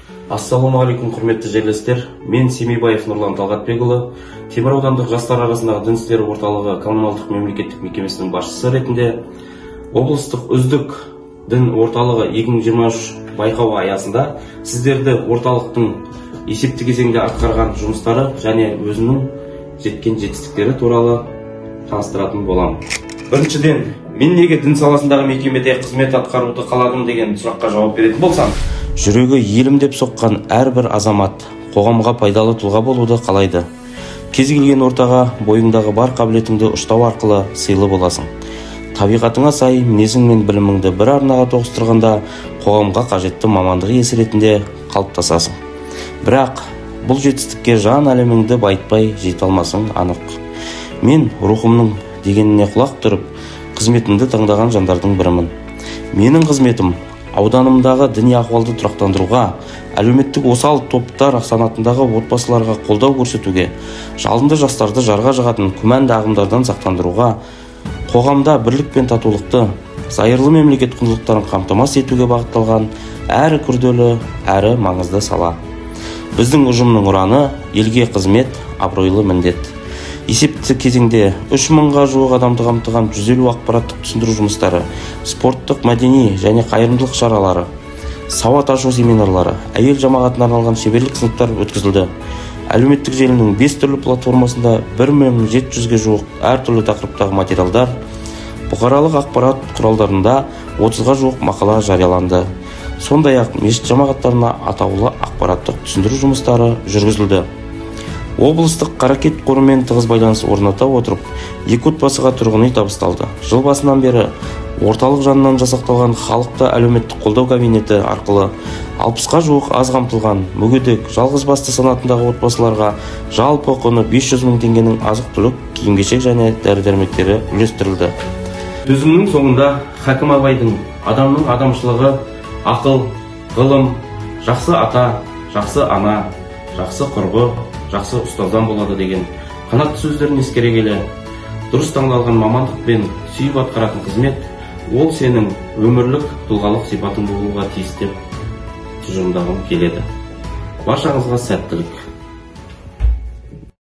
Ассалаумағалейкум, құрметті жерлестер. Мен Семейбаев Нұрлан Талғатбекұлы, Темір аудандық жастар арасындағы дін істері орталығы коммуналдық мемлекеттік мекемесінің басшысы ретінде облыстық үздік дін орталығы 2023 байқауы аясында сіздерді орталықтың есепті кезеңде атқарған жұмыстары және өзінің жеткен жетістіктері туралы таныстыратын боламын. Біріншіден, мен неге дін саласындағы мекемеде қызмет атқаруды қаладым деген сұраққа жауап беретін болсам, жүрегі елім деп соққан әрбір азамат қоғамға пайдалы тұлға болуды қалайды. Кез келген ортаға бойыңдағы бар қабілетіңді ұштау арқылы сыйлы боласың. Табиғатыңа сай мінезің мен біліміңді бір арнаға тоғыстырғанда қоғамға қажетті мамандық иесі ретінде қалыптасасың. Бірақ бұл жетістікке жан әлеміңді байытпай жете алмасың анық. Мен рухымның дегеніне құлақ түріп, қызметімді таңдаған жандардың бірімін. Менің қызметім ауданымдағы діни ахуалды тұрақтандыруға, әлеуметтік осал топтар санатындағы отбасыларға қолдау көрсетуге, жалынды жастарды жарға жығатын күмәнді ағымдардан сақтандыруға, қоғамда бірлік пен татулықты, зайырлы мемлекет құндылықтарын қамтамасыз етуге бағытталған әрі күрделі, әрі маңызды сала. Біздің ұжымның ұраны елге қызмет, абыройлы міндет. Есепті кезеңде 3000-ға жуық адамды қамтыған 150 ақпараттық түсіндіру жұмыстары, спорттық, мәдени және қайырымдылық шаралары, сауат ашу семинарлары, әйел жамағатына арналған шеберлік сыныптар өткізілді. Әлеуметтік желінің 5 түрлі платформасында 1700-ге жуық әртүрлі тақырыптағы материалдар, бұқаралық ақпарат құралдарында 30-ға жуық мақала жарияланды. Сондай-ақ мешіт жамағаттарына атаулы ақпараттық түсіндіру жұмыстары жүргізілді. Облыстық Қаракет қорымен тығыз байланыс орната отырып, 2 отбасыға тұрғын үй табысталды. Жыл басынан бері орталық жанынан жасақталған халықты әлеуметтік қолдау кабинеті арқылы 60-қа жуық аз қамтылған, мүгедек, жалғыз басты санатындағы отбасыларға жалпы құны 500 мың теңгенің азық-түлік, киім-кешек және дәрі-дәрмектері үлестірілді. Сөзімнің соңында Хакім Абайдың адамның адамшылығы, ақыл, ғылым, жақсы ата, жақсы ана, жақсы құрбы, жақсы ұстаздан болады деген қанатты сөздерін ескере келе, дұрыс таңдалған мамандық пен сүйіп атқаратын қызмет ол сенің өмірлік тұлғалық сипатың болуға тиіс деп тұжырымдағым келеді. Баршаңызға сәттілік.